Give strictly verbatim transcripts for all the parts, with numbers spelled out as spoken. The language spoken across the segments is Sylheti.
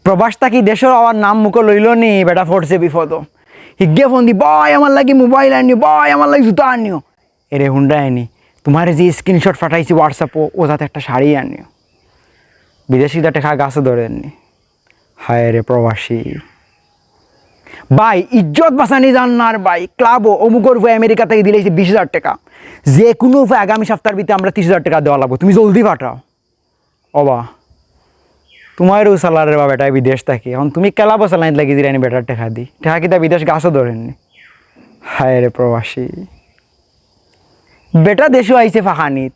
প্রবাস থাকি দেশো আওয়ার নাম মুখো লইলো নি, বেটা পড়ছে বিপদো। হিগে ফোন দি, "ভাই, আমার লাগি মোবাইল আনিও, ভাই, আমার লাগি জুতা আনিও।" এরে হুন্ডা আনি, তোমার যে স্ক্রিনশট ফাটাইছি WhatsApp-ও, ও যাতে একটা শাড়ি আনিও। বিদেশি তা টেকা গাছে ধরেননি। হায় রে প্রবাসী। ভাই, ইজ্জত বাঁচানি জান না আর ভাই, ক্লাবো অমুকর উপরে আমেরিকা থাকি দিলাইছে বিশ হাজার টেকা। যে কোনো উপায় আগামী সপ্তাহের ভিতরে আমরা ত্রিশ হাজার টেকা দেওয়া লাগবো, তুমি জলদি পাঠাও। ওবা, তোমারও সালারে বা বেটায় বিদেশ থাকি, এখন তুমি ক্লাবো চালানিত লাগি জিরানি বেটার টেকা দি, টেকা কিতা বিদেশ গাছও ধরেননি। হায় রে প্রবাসী। বেটা দেশো আইছে ফাঁকানিত,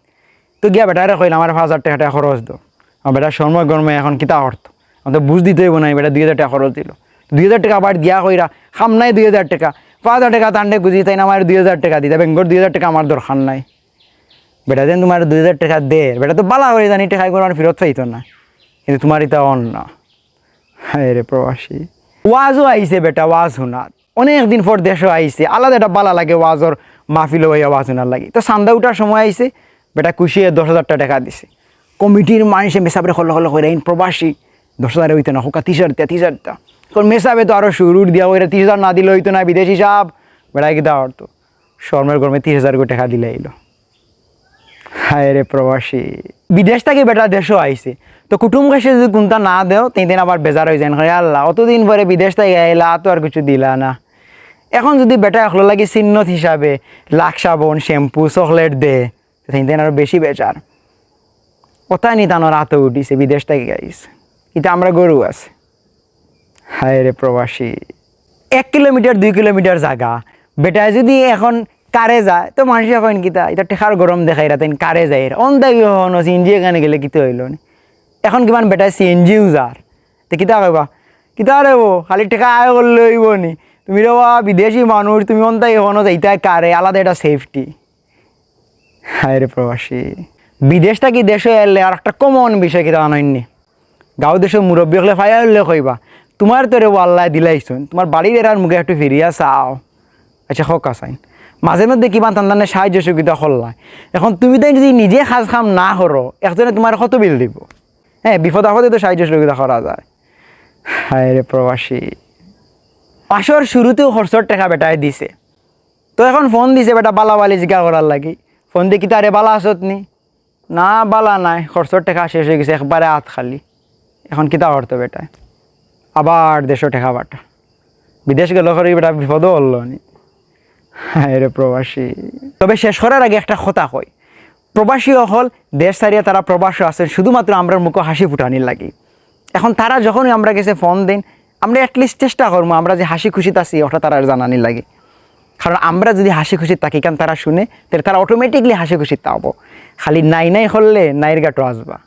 তো গিয়া বেটারে কইলাম, "আমার পাঁচ হাজার টেকা, টেকা খরচ দেও।" আর বেটা শরমে গরমে এখন কিতা করতো? আমি তো বুঝ দিতে হইব না, বেটা দুই হাজার টেকা খরচ দিল। দুই হাজার টেকা আবার দিয়া কইরা, "খাম নাই দুই হাজার টেকা, পাঁচ হাজার টেকা তান্ডে গুজি তাই না, আমার দুই হাজার টেকা দিতা, বেঙ্গর দুই হাজার টেকা আমার দরকার নাই।" বেটা যেন তোমার দুই হাজার টেকা দের, বেটা তো বালা করে জানি টেকা করে আর ফেরত পাইতো না, কিন্তু তোমার ইতা অন না। হায় রে প্রবাসী। ওয়াজও আইছে বেটা, ওয়াজ হুনাত। অনেক দিন পর দেশো আইছে, আলাদা একটা বালা লাগে ওয়াজর মাহফিল হইয়া ওয়াজ হুনার লাগি। তো চান্দা উঠার সময় আইছে, বেটা খুশি হয়ে দশ হাজার টেকা দিছে। কমিটির মানুষে মেসাবরে খলো খলো কইরা, "ইন প্রবাসী, দশ হাজারে হইতো না, হোকা ত্রিশ হাজার টেকা, ত্রিশ হাজার টেকা।" এখন মেসাবে তো আরো সুরুর দিয়া কইরা, "ত্রিশ হাজার না দিলে হইতো না, বিদেশি সাব।" বেটা কিতা করতো? শরমের গরমে ত্রিশ হাজার করে টেকা দিলে আইলো। হায় রে প্রবাসী। বিদেশ থাকি বেটা দেশো আইছে, তো কুটুম কাছে যদি কুন্তা না দেও, তেই দিন আবার বেজার হয়ে যায়, কয়, "আল্লাহ, অতদিন পরে বিদেশ থাকি আইলা, তো আর কিছু দিলা না।" এখন যদি বেটা একলো লাগি চিহ্নত হিসাবে লাক্স সাবন, শ্যাম্পু, চকলেট দে, তেই দিন আরো বেশি বেজার। ওটা নি তানোর হাতে উঠিছে, বিদেশ থাকি আইছে। ইতা আমরা গরু আছে। হায় রে প্রবাসী। এক কিলোমিটার, দুই কিলোমিটার জাগা, বেটায় যদি এখন কারে যায়, তো মানুষে কইন কিতা, ইতা টেকার গরম দেখাইরা, তাইন কারে যায়। অন্তাই হন, সিএনজি এখানে গেলে কিতা হইল নি? এখন কিমান বেটায় সিএনজি উজার, তে কিতা কইবা? কিতা রে ও, খালি টেকা আয় করলে হইব নি? তুমি রে বা বিদেশি মানুষ, তুমি অন্তাই হন, যাইতায় কারে, আলাদা একটা সেফটি। হায় রে প্রবাসী। বিদেশ থাকি দেশো এলে আর একটা কমন বিষয় কিতা জানইন নি? গাঁও দেশর মুরব্বী হকলে ফায়া হইলে কইবা, "তোমার তো রে আল্লায় দিলাইছইন, তোমার বাড়ির এরার মুখে একটু ফিরিয়া চাও।" আচ্ছা, হক আসাইন। মাঝে মধ্যে কিবা তান্দানে সাহায্য সহযোগিতা করলায়। এখন তুমি তাই যদি নিজে কাজ কাম না করো, একজনে তোমার কত বিল দিব? হ্যাঁ, বিপদ আপদে তো সাহায্য সহযোগিতা করা যায়। হায় রে প্রবাসী। মাসর শুরুতেও খরচর টেকা বেটায় দিছে। তো এখন ফোন দিছে বেটা বালা বালি জিকা করার লাগি। ফোন দি, "কিতা রে, বালা আছত নি?" "না, বালা নাই, খরচর টেকা শেষ হয়ে গেছে, একবারে আত খালি।" এখন কিতা করতো বেটায়? আবার দেশো টেকা পাঠা। বিদেশ গেল করি বেটা বিপদও হল নি। হায় রে প্রবাসী। তবে শেষ করার আগে একটা কথা কই, প্রবাসী হকল দেশ ছাড়িয়া তারা প্রবাসো আছেন, শুধুমাত্র আমরার মুখো হাসি ফুটানির লাগি। এখন তারা যখনই আমরা গেছে ফোন দেন, আমরা at least চেষ্টা করবো আমরা যে হাসি খুশিত আছি ওটা তারা জানানির লাগি। কারণ আমরা যদি হাসি খুশি থাকি, কারণ তারা শুনে, তাহলে তারা অটোমেটিকলি হাসি খুশি থাকবো। খালি নাই নাই করলে নাইর গাটো আসবা।